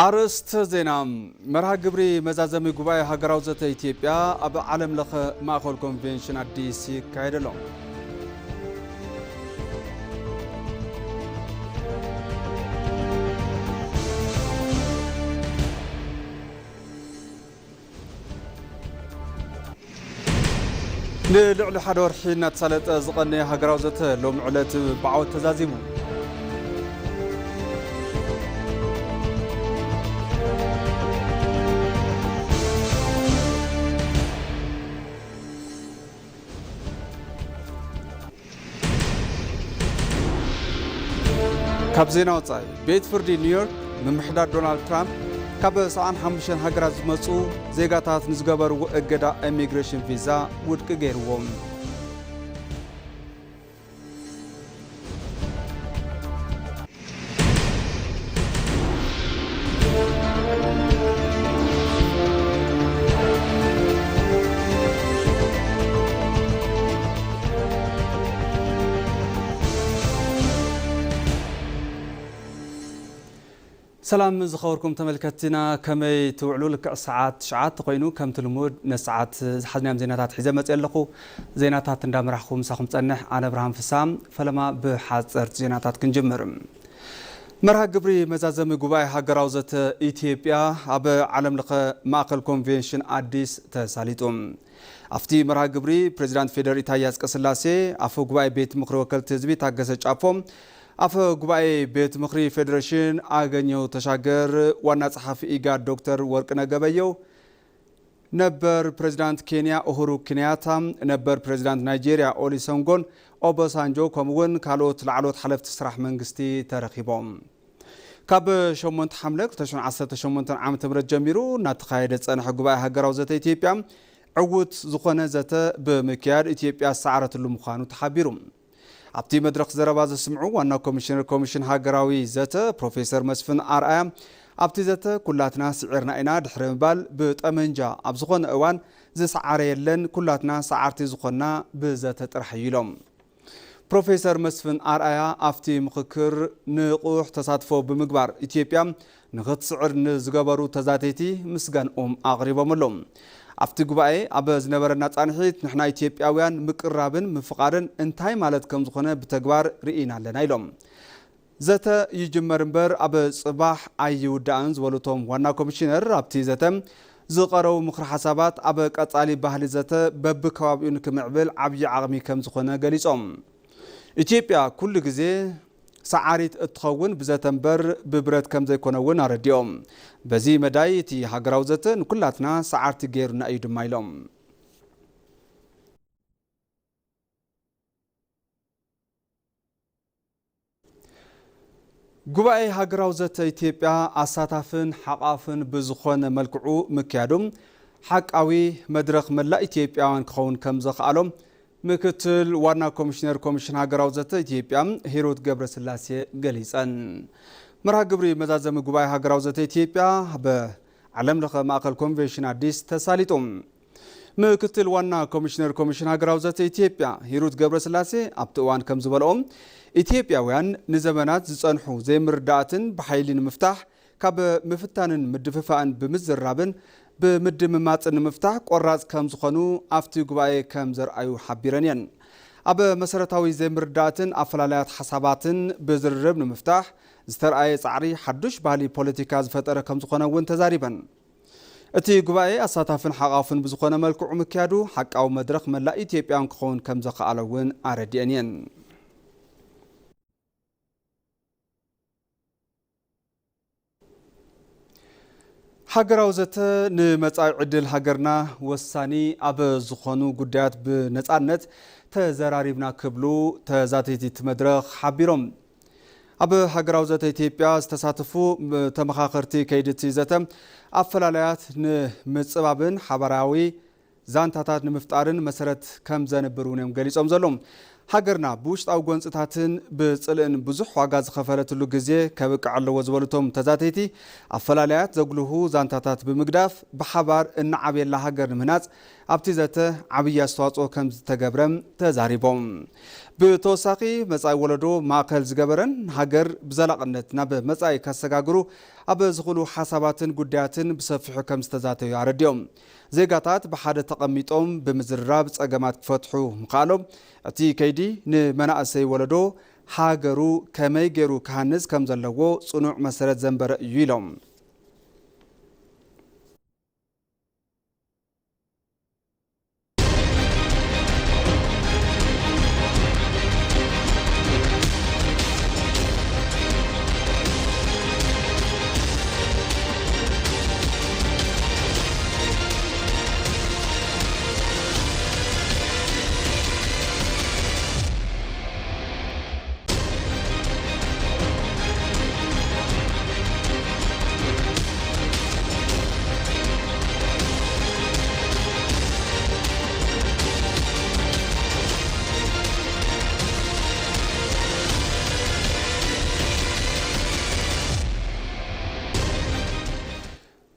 ኣርእስተ ዜና። መርሃ ግብሪ መዛዘሚ ጉባኤ ሃገራዊ ዘተ ኢትዮጵያ ኣብ ዓለም ለኸ ማእኸል ኮንቬንሽን ኣዲስ ይካየድ ኣሎ። ንልዕሊ ሓደ ወርሒ እናተሳለጠ ዝቐነየ ሃገራዊ ዘተ ሎሚ ዕለት ብዓወት ተዛዚሙ። ካብ ዜና ወጻኢ፣ ቤት ፍርዲ ኒውዮርክ፣ ምምሕዳር ዶናልድ ትራምፕ ካብ ሰብዓን ሓሙሽተን ሃገራት ዝመጹ ዜጋታት ንዝገበርዎ እገዳ ኢሚግሬሽን ቪዛ ውድቂ ገይርዎም። ሰላም ዝኸበርኩም ተመልከትቲና፣ ከመይ ትውዕሉ? ልክዕ ሰዓት ትሽዓተ ኮይኑ፣ ከምቲ ልሙድ ነሰዓት ዝሓዝናዮም ዜናታት ሒዘ መፅእ ኣለኹ። ዜናታት እንዳመራሕኹ ምሳኹም ፀንሕ ኣነ ብርሃን ፍሳ። ፈለማ ብሓፀርቲ ዜናታት ክንጅምር። መርሃ ግብሪ መዛዘሚ ጉባኤ ሃገራዊ ዘተ ኢትዮጵያ ኣብ ዓለም ለኸ ማእከል ኮንቬንሽን ኣዲስ ተሳሊጡ። ኣብቲ መርሃ ግብሪ ፕሬዚዳንት ፌዴራል ኢሳያስ ቀስላሴ፣ ኣፈ ጉባኤ ቤት ምኽሪ ወከልቲ ህዝቢ ታገሰ ጫፎ፣ ኣፈ ጉባኤ ቤት ምኽሪ ፌዴሬሽን ኣገኘው ተሻገር፣ ዋና ጸሓፊ ኢጋድ ዶክተር ወርቅነህ ገበየው፣ ነበር ፕሬዚዳንት ኬንያ ኡሁሩ ኬንያታ፣ ነበር ፕሬዚዳንት ናይጄርያ ኦሊሰንጎን ኦባሳንጆ፣ ከምኡ እውን ካልኦት ላዕለዎት ሓለፍቲ ስራሕ መንግስቲ ተረኺቦም። ካብ ሸሞንተ ሓምለ ክልተ ሽሕን ዓሰርተ ሸሞንተን ዓመተ ምህረት ጀሚሩ እናተኻየደ ዝጸንሐ ጉባኤ ሃገራዊ ዘተ ኢትዮጵያ ዕዉት ዝኾነ ዘተ ብምክያድ ኢትዮጵያ ዝሰዓረትሉ ምዃኑ ተሓቢሩ። ኣብቲ መድረኽ ዘረባ ዘስምዑ ዋና ኮሚሽነር ኮሚሽን ሃገራዊ ዘተ ፕሮፌሰር መስፍን ኣርኣያ፣ ኣብቲ ዘተ ኩላትና ስዒርና ኢና ድሕሪ ምባል፣ ብጠመንጃ ኣብ ዝኾነ እዋን ዝሰዓረ የለን፣ ኩላትና ሰዓርቲ ዝኾንና ብዘተ ጥራሕ እዩ ኢሎም። ፕሮፌሰር መስፍን ኣርኣያ ኣብቲ ምኽክር ንቑሕ ተሳትፎ ብምግባር ኢትዮጵያ ንኽትስዕር ንዝገበሩ ተዛተይቲ ምስጋንኦም ኣቕሪቦም ኣለዉ። ኣብቲ ጉባኤ ኣብ ዝነበረና ጻንሒት ንሕና ኢትዮጵያውያን ምቅራብን ምፍቓርን እንታይ ማለት ከም ዝኾነ ብተግባር ርኢና ኣለና ኢሎም። ዘተ ይጅመር እምበር ኣብ ጽባሕ ኣይውዳእን ዝበሉ እቶም ዋና ኮሚሽነር፣ ኣብቲ ዘተ ዝቐረቡ ምኽሪ ሓሳባት ኣብ ቀጻሊ ባህሊ ዘተ በብከባቢኡ ንክምዕብል ዓብዪ ዓቕሚ ከም ዝኾነ ገሊጾም። ኢትዮጵያ ኩሉ ግዜ ሰዓሪት እትኸውን ብዘተ እምበር ብብረት ከም ዘይኮነ እውን ኣረዲኦም። በዚ መዳይ እቲ ሃገራዊ ዘተ ንኩላትና ሰዓርቲ ገይሩና እዩ ድማ ኢሎም። ጉባኤ ሃገራዊ ዘተ ኢትዮጵያ ኣሳታፍን ሓቋፍን ብዝኾነ መልክዑ ምክያዱ ሓቃዊ መድረኽ መላእ ኢትዮጵያውያን ክኸውን ከም ዘኽኣሎም ምክትል ዋና ኮሚሽነር ኮሚሽን ሃገራዊ ዘተ ኢትዮጵያ ሂሩት ገብረስላሴ ገሊጸን። መርሃ ግብሪ መዛዘሚ ጉባኤ ሃገራዊ ዘተ ኢትዮጵያ ብዓለም ለኸ ማእከል ኮንቬንሽን ኣዲስ ተሳሊጡ። ምክትል ዋና ኮሚሽነር ኮሚሽን ሃገራዊ ዘተ ኢትዮጵያ ሂሩት ገብረስላሴ ኣብቲ እዋን ከም ዝበልኦ፣ ኢትዮጵያውያን ንዘመናት ዝጸንሑ ዘይምርዳእትን ብሓይሊ ንምፍታሕ ካብ ምፍታንን ምድፍፋእን ብምዝራብን ብምድምማጽን ንምፍታሕ ቆራጽ ከም ዝኾኑ ኣብቲ ጉባኤ ከም ዘርኣዩ ሓቢረን እየን። ኣብ መሰረታዊ ዘይምርዳእትን ኣፈላላያት ሓሳባትን ብዝርርብ ንምፍታሕ ዝተርኣየ ጻዕሪ ሓዱሽ ባህሊ ፖለቲካ ዝፈጠረ ከም ዝኾነ እውን ተዛሪበን። እቲ ጉባኤ ኣሳታፍን ሓቋፍን ብዝኾነ መልክዑ ምክያዱ ሓቃዊ መድረኽ መላእ ኢትዮጵያውያን ክኸውን ከም ዘኽኣለ እውን ኣረዲአን እየን። ሃገራዊ ዘተ ንመጻኢ ዕድል ሃገርና ወሳኒ ኣብ ዝኾኑ ጉዳያት ብነጻነት ተዘራሪብና ክብሉ ተዛተይቲ እቲ መድረኽ ሓቢሮም። ኣብ ሃገራዊ ዘተ ኢትዮጵያ ዝተሳተፉ ተመኻኸርቲ ከይዲ እቲ ዘተ ኣፈላላያት ንምጽባብን ሓባራዊ ዛንታታት ንምፍጣርን መሰረት ከም ዘንብር እውን እዮም ገሊጾም ዘለዉ። ሃገርና ብውሽጣዊ ጎንፅታትን ብፅልእን ብዙሕ ዋጋ ዝኸፈለትሉ ግዜ ከብቅዕ ኣለዎ ዝበሉ እቶም ተዛተይቲ፣ ኣፈላላያት ዘጉልሁ ዛንታታት ብምግዳፍ ብሓባር እንዓብየላ ሃገር ንምህናፅ ኣብቲ ዘተ ዓብዪ ኣስተዋፅኦ ከም ዝተገብረም ተዛሪቦም። ብተወሳኺ መፃኢ ወለዶ ማእኸል ዝገበረን ሃገር ብዘላቕነት ናብ መፃኢ ከሰጋግሩ ኣብ ዝኽእሉ ሓሳባትን ጉዳያትን ብሰፊሑ ከም ዝተዛተዩ ኣረዲኦም። ዜጋታት ብሓደ ተቐሚጦም ብምዝርራብ ጸገማት ክፈትሑ ምኽኣሎም፣ እቲ ከይዲ ንመናእሰይ ወለዶ ሃገሩ ከመይ ገይሩ ክሃንጽ ከም ዘለዎ ጽኑዕ መሰረት ዘንበረ እዩ ኢሎም።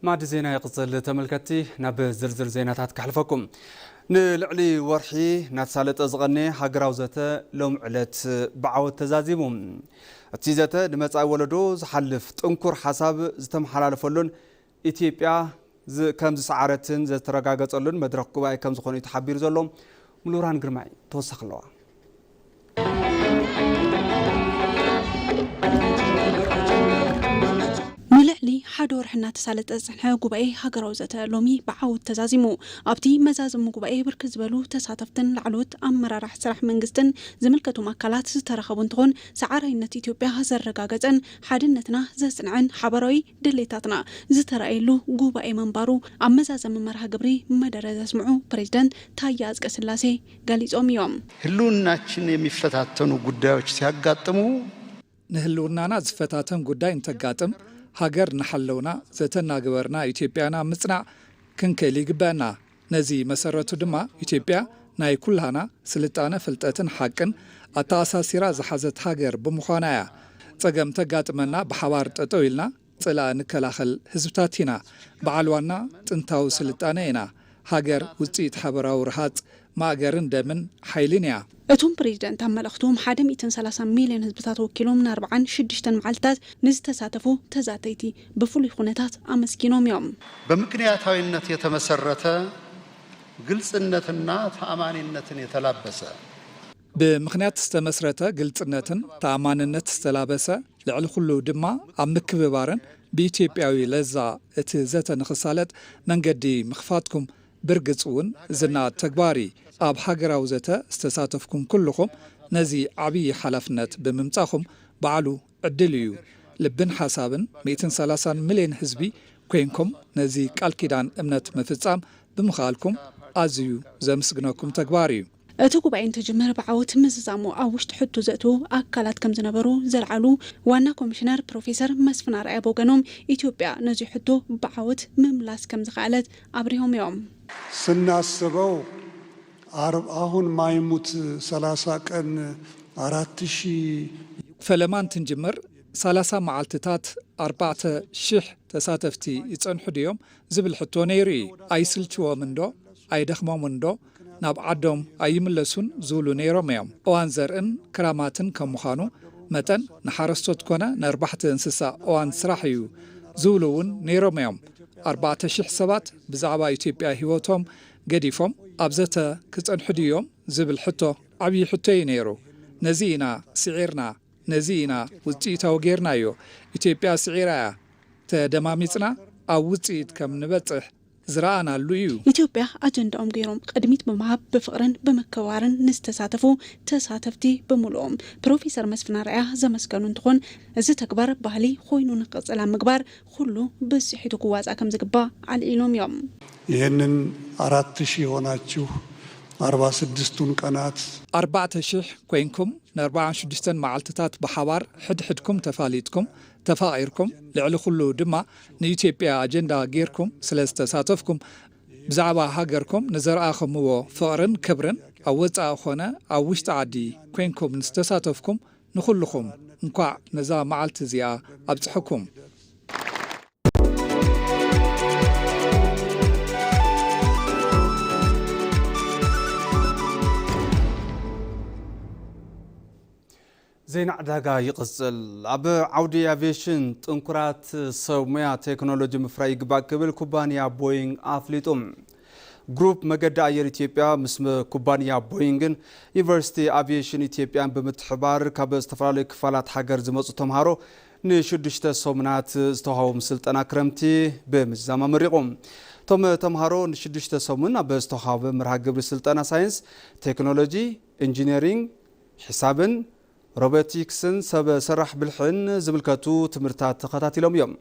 ማዕዲ ዜና ይቕጽል። ተመልከትቲ፣ ናብ ዝርዝር ዜናታት ከሕልፈኩም። ንልዕሊ ወርሒ እናተሳለጠ ዝቐነየ ሃገራዊ ዘተ ሎም ዕለት ብዓወት ተዛዚሙ። እቲ ዘተ ንመጻኢ ወለዶ ዝሓልፍ ጥንኩር ሓሳብ ዝተመሓላለፈሉን ኢትዮጵያ ዝ-፣ ከም ዝሰዓረትን ዘተረጋገጸሉን መድረኽ ጉባኤ ከም ዝኾነ እዩ ተሓቢሩ ዘሎ። ሙሉብርሃን ግርማይ ተወሳኺ ኣለዋ። ንልዕሊ ሓደ ወርሒ እናተሳለጠ ዝጸንሐ ጉባኤ ሃገራዊ ዘተ ሎሚ ብዓወት ተዛዚሙ። ኣብቲ መዛዘሚ ጉባኤ ብርክት ዝበሉ ተሳተፍትን ላዕለዎት ኣመራርሓ ስራሕ መንግስትን ዝምልከቶም ኣካላት ዝተረኸቡ እንትኾን፣ ሰዓራይነት ኢትዮጵያ ዘረጋገጸን ሓድነትና ዘጽንዐን ሓበራዊ ድሌታትና ዝተራእየሉ ጉባኤ ምንባሩ ኣብ መዛዘሚ መርሃ ግብሪ መደረ ዘስምዑ ፕሬዝደንት ታዬ ኣጽቀስላሴ ገሊጾም እዮም። ህልውናችን የሚፈታተኑ ጉዳዮች ሲያጋጥሙ፣ ንህልውናና ዝፈታተን ጉዳይ እንተጋጥም፣ ሃገር እናሓለውና ዘተ እናገበርና ኢትዮጵያና ምጽናዕ ክንክእል ይግበአና። ነዚ መሰረቱ ድማ ኢትዮጵያ ናይ ኩላህና ስልጣነ፣ ፍልጠትን ሓቅን ኣተኣሳሲራ ዝሓዘት ሃገር ብምዃና እያ። ጸገም ተጋጥመና ብሓባር ጠጠው ኢልና ጽላእ ንከላኸል ህዝብታት ኢና። በዓል ዋና ጥንታዊ ስልጣነ ኢና። ሃገር ውጽኢት ሓበራዊ ረሃጽ፣ ማእገርን ደምን ሓይልን እያ። እቶም ፕሬዚደንት ኣብ መልእኽቶም ሓደ ሚእትን ሰላሳን ሚልዮን ህዝብታት ወኪሎም ንኣርብዓን ሽዱሽተን መዓልትታት ንዝተሳተፉ ተዛተይቲ ብፍሉይ ኩነታት ኣመስጊኖም እዮም። በምክንያታዊነት የተመሰረተ ግልጽነትና ተኣማኒነትን የተላበሰ። ብምኽንያት ዝተመስረተ ግልጽነትን ተኣማንነት ዝተላበሰ፣ ልዕሊ ኩሉ ድማ ኣብ ምክብባርን ብኢትዮጵያዊ ለዛ እቲ ዘተ ንኽሳለጥ መንገዲ ምኽፋትኩም ብርግጽ እውን ዝነኣድ ተግባር እዩ። ኣብ ሃገራዊ ዘተ ዝተሳተፍኩም ኩልኹም ነዚ ዓብዪ ሓላፍነት ብምምጻኹም ባዕሉ ዕድል እዩ። ልብን ሓሳብን ሚእትን ሰላሳን ሚልዮን ህዝቢ ኮይንኩም ነዚ ቃል ኪዳን እምነት ምፍጻም ብምኽኣልኩም ኣዝዩ ዘምስግነኩም ተግባር እዩ። እቲ ጉባኤ እንትጅምር ብዓወት ምዝዛሙ ኣብ ውሽጢ ሕቶ ዘእትዉ ኣካላት ከም ዝነበሩ ዘልዓሉ ዋና ኮሚሽነር ፕሮፌሰር መስፍን ኣርኣያ ብወገኖም፣ ኢትዮጵያ ነዚ ሕቶ ብዓወት ምምላስ ከም ዝኸኣለት ኣብሪሆም እዮም። ስናስበው አርብ አሁን ማይሙት ሰላሳ ቀን አራት ሺህ ፈለማ እንትንጅምር ሰላሳ መዓልትታት ኣርባዕተ ሽሕ ተሳተፍቲ ይጸንሑ ድዮም ዝብል ሕቶ ነይሩ እዩ። ኣይስልችዎም እንዶ ኣይደኽሞም እንዶ ናብ ዓዶም ኣይምለሱን ዝብሉ ነይሮም እዮም። እዋን ዘርእን ክራማትን ከም ምዃኑ መጠን ንሓረስቶት ኮነ ነርባሕቲ እንስሳ እዋን ስራሕ እዩ ዝብሉ እውን ነይሮም እዮም። ኣርባዕተ ሽሕ ሰባት ብዛዕባ ኢትዮጵያ ህይወቶም ገዲፎም ኣብ ዘተ ክጸንሑ ድዮም ዝብል ሕቶ ዓብዪ ሕቶ እዩ ነይሩ። ነዚ ኢና ስዒርና፣ ነዚ ኢና ውጽኢታዊ ጌርናዮ። ኢትዮጵያ ስዒራ እያ። ተደማሚጽና ኣብ ውጽኢት ከም ንበጽሕ ዝረኣናሉ እዩ። ኢትዮጵያ ኣጀንዳኦም ገይሮም ቅድሚት ብምሃብ ብፍቕርን ብምክብባርን ንዝተሳተፉ ተሳተፍቲ ብምሉኦም ፕሮፌሰር መስፍን ኣርኣያ ዘመስገኑ እንትኾን፣ እዚ ተግባር ባህሊ ኮይኑ ንክቕፅል ኣብ ምግባር ኩሉ ብፅሒቱ ክዋፃእ ከም ዝግባእ ኣልዒሎም እዮም። ይህንን አራት ሺህ ሆናችሁ አርባ ስድስቱን ቀናት ኣርባዕተ ሽሕ ኮይንኩም ንኣርብዓን ሽዱሽተን መዓልትታት ብሓባር ሕድሕድኩም ተፋሊጥኩም ተፋቒርኩም ልዕሊ ኩሉ ድማ ንኢትዮጵያ ኣጀንዳ ጌርኩም ስለ ዝተሳተፍኩም ብዛዕባ ሃገርኩም ንዘርኣኹምዎ ፍቕርን ክብርን ኣብ ወጻኢ ኾነ ኣብ ውሽጢ ዓዲ ኮይንኩም ንዝተሳተፍኩም ንኹልኹም እንኳዕ ነዛ መዓልቲ እዚኣ ኣብጽሐኩም። ዜና ዕዳጋ ይቕጽል። ኣብ ዓውዲ ኣቪዬሽን ጥንኩራት ሰብ ሞያ ቴክኖሎጂ ምፍራይ ይግባእ ክብል ኩባንያ ቦይንግ ኣፍሊጡ። ግሩፕ መገዲ ኣየር ኢትዮጵያ ምስ መ-፣ ኩባንያ ቦይንግን ዩኒቨርሲቲ ኣቪዬሽን ኢትዮጵያን ብምትሕባር ካብ ዝተፈላለዩ ክፋላት ሃገር ዝመጹ ተምሃሮ ንሽዱሽተ ሰሙናት ዝተዋህቦም ስልጠና ክረምቲ ብምዝዛም ኣመሪቑ። እቶም ተምሃሮ ንሽዱሽተ ሰሙን ኣብ ዝተዋህበ መርሃ ግብሪ ስልጠና ሳይንስ፣ ቴክኖሎጂ፣ ኢንጂነሪንግ፣ ሒሳብን ሮቦቲክስን ሰብ ሰራሕ ብልሕን ዝምልከቱ ትምህርታት ተኸታቲሎም እዮም።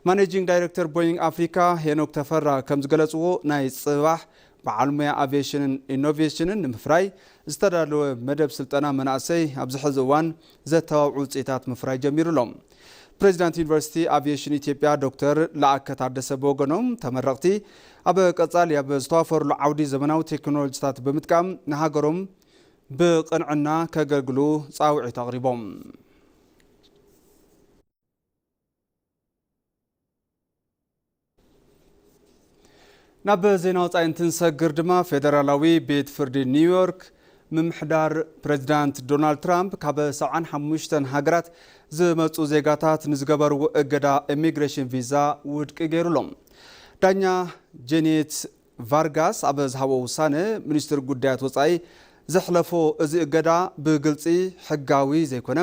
ማኔጂንግ ዳይሬክተር ቦይንግ ኣፍሪካ ሄኖክ ተፈራ ከም ዝገለጽዎ፣ ናይ ጽባሕ በዓል ሞያ ኣቪዬሽንን ኢኖቬሽንን ንምፍራይ ዝተዳለወ መደብ ስልጠና መናእሰይ ኣብዚ ሕዚ እዋን ዘተባብዑ ውፅኢታት ምፍራይ ጀሚሩ ኣሎ። ፕሬዚዳንት ዩኒቨርሲቲ ኣቪዬሽን ኢትዮጵያ ዶክተር ለኣከ ታደሰ ብወገኖም፣ ተመረቕቲ ኣብ ቀጻሊ ኣብ ዝተዋፈሩሉ ዓውዲ ዘመናዊ ቴክኖሎጂታት ብምጥቃም ንሃገሮም ብቕንዕና ከገልግሉ ጻውዒት ኣቕሪቦም። ናብ ዜና ወጻኢ እንትንሰግር ድማ፣ ፌደራላዊ ቤት ፍርዲ ኒውዮርክ ምምሕዳር ፕሬዚዳንት ዶናልድ ትራምፕ ካብ ሰብዓን ሓሙሽተን ሃገራት ዝመጹ ዜጋታት ንዝገበርዎ እገዳ ኢሚግሬሽን ቪዛ ውድቂ ገይሩሎም። ዳኛ ጄኔት ቫርጋስ ኣብ ዝሃቦ ውሳነ፣ ሚኒስትር ጉዳያት ወጻኢ ዘሕለፎ እዚ እገዳ ብግልጺ ሕጋዊ ዘይኮነ፣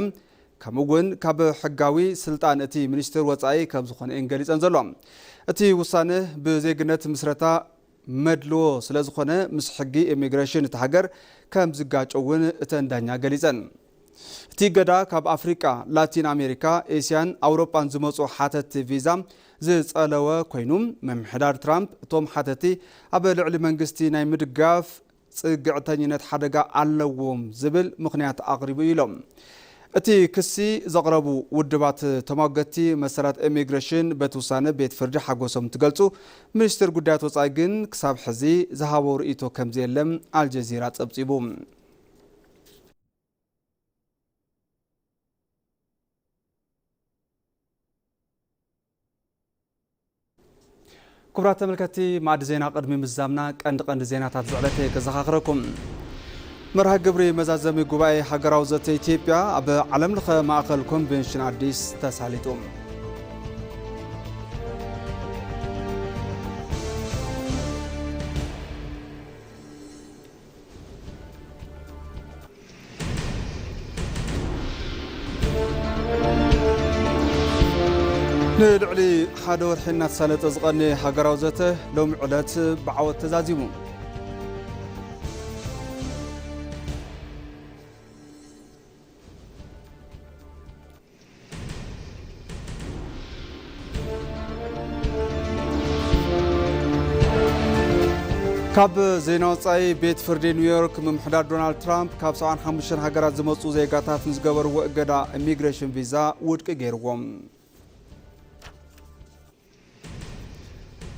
ከምኡ እውን ካብ ሕጋዊ ስልጣን እቲ ሚኒስትር ወጻኢ ከም ዝኾነ እየን ገሊጸን ዘሎ። እቲ ውሳነ ብዜግነት ምስረታ መድልዎ ስለ ዝኾነ፣ ምስ ሕጊ ኢሚግሬሽን እቲ ሃገር ከም ዝጋጮ እውን እተን ዳኛ ገሊጸን። እቲ እገዳ ካብ ኣፍሪቃ፣ ላቲን ኣሜሪካ፣ ኤስያን ኣውሮጳን ዝመጹ ሓተትቲ ቪዛ ዝጸለወ ኮይኑ፣ ምምሕዳር ትራምፕ እቶም ሓተትቲ ኣብ ልዕሊ መንግስቲ ናይ ምድጋፍ ጽግዕተኝነት ሓደጋ ኣለዎም ዝብል ምኽንያት ኣቕሪቡ እዩ ኢሎም። እቲ ክሲ ዘቕረቡ ውድባት ተሟገቲ መሰላት ኢሚግሬሽን በቲ ውሳነ ቤት ፍርዲ ሓጎሶም እንትገልጹ፣ ሚኒስትር ጉዳያት ወጻኢ ግን ክሳብ ሕዚ ዝሃቦ ርእይቶ ከም ዘየለ ኣልጀዚራ ጸብጺቡ። ክቡራት ተመልከትቲ፣ ማዕዲ ዜና ቅድሚ ምዝዛምና ቀንዲ ቀንዲ ዜናታት ዝዕለተ ከዘኻኽረኩም። መርሃ ግብሪ መዛዘሚ ጉባኤ ሃገራዊ ዘተ ኢትዮጵያ ኣብ ዓለም ለኸ ማእከል ኮንቬንሽን ኣዲስ ተሳሊጡ። ንልዕሊ ሓደ ወርሒ እናተሳለጠ ዝቐነየ ሃገራዊ ዘተ ሎሚ ዕለት ብዓወት ተዛዚሙ። ካብ ዜና ወጻኢ፣ ቤት ፍርዲ ኒውዮርክ ምምሕዳር ዶናልድ ትራምፕ ካብ ሰብዓን ሓሙሽተን ሃገራት ዝመጹ ዜጋታት ንዝገበርዎ እገዳ ኢሚግሬሽን ቪዛ ውድቂ ገይርዎም።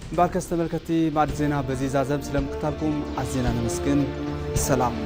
እምበኣርከስ ተመልከትቲ፣ ማዕዲ ዜና በዚ ዛዘም ስለ ምክታልኩም ኣዝና ነመስግን። ሰላም።